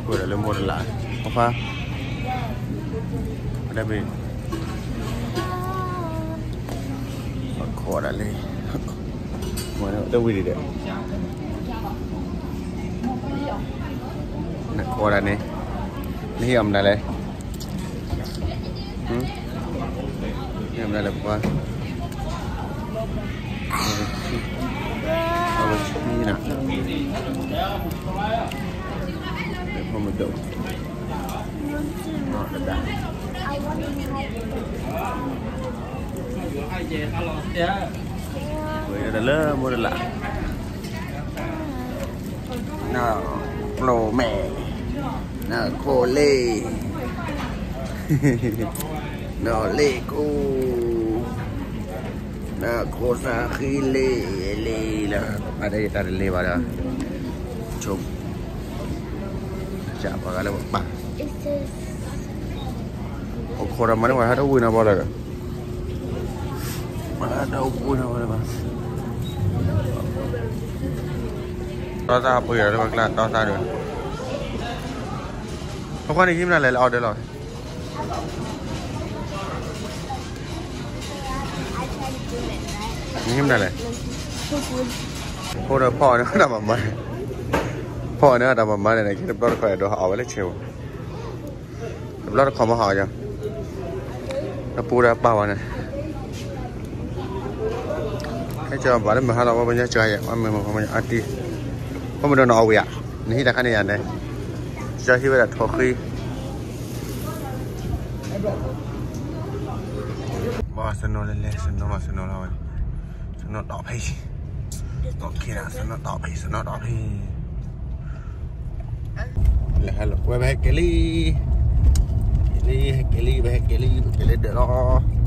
ကွၢ်ဒီးလၢမိၢ်တလး, ပှၤဖါ, ဝဲဒၣ်ဘ့ၣ်, ခိးဒၣ်လံ, တဝံၤဒံးဒီး, နခိးဒၣ်န့ၣ်, နဟံးအီၤမနုၤလဲၣ်, ဟံးအီၤမနုၤလဲၣ်ပှၤ, အဝဲဆံနၤ, မ့ၢ်ဒိၣ်, ဝဲဒၣ်လၢမိၢ်တလး, နီၢ်ကျိၤမဲာ်, နီၢ်ခိၣ်လ့ၣ်, နီၢ်လ့ၣ်ကူ, နီၢ်ခိၣ်သးဃံလ့ၣ်လံလီၤ, အတၢ်တလ့ၢ်ဘၣ်ဒီး, ဆိ, ပှၤဂၤလၢပပၢ်, အိၣ်ခိးဒီးမၤန့ၢ်ပှၤဟးတဝံၤနီၤဘီလၢာ်ဒီး, ပှၤဟးတဝံၤနီၤဘီလၢာ်ဘၣ်, တီသၣ်ပှ့ၤဒီးလၢပှၤကျါတီသၣ်ဒီး, အဃိန့ၣ်ဟံးမနုၤလဲၣ်လၢ order လီၤ နဟံးမနုၤလဲၣ်, ဖိဒီးဖီၣ်န့ၣ်တၢ်မၤမၤ, ဖီၣ်န့ၣ်တၢ်မၤမၤန့ၣ် ခဲတဘျီတခီၣ်အဲၣ်ဒိးဟးအီၣ်ဝဲလၢဆဲးဝဲ, တဘျီတခီၣ်မၤဟးအီၣ်ယၤ, တပူၤဒီးပာ်ဝဲန့ၣ်, ခဲကဘၣ်လၢမုၢ်ဟါလီၤ ဝဲပညါကၢၤယၤ အတံၤ, ပမ့ၢ်ဒိးနအီၣ်ဝံၤဧါ, နဟံးတၢ်ခါန့ၣ်ယၤန့ၣ်, ကၢၤဟံးဝဲဒၣ်ထိၣ်ဃံ ဘၣ် snow လဲၤလဲၤ snow မး snow လီၤဝဲ, snow တီၣ်ဖဲ, စနီတီၣ်ဖဲ စနီတီၣ်ဖဲ, လဲၤဟဲလီၤ ဝဲပဟဲက့ၤလံ, က့ၤလံ ဟဲက့ၤလံ ပဟဲက့ၤလံ ပက့ၤလၢဒၢးလီၤ.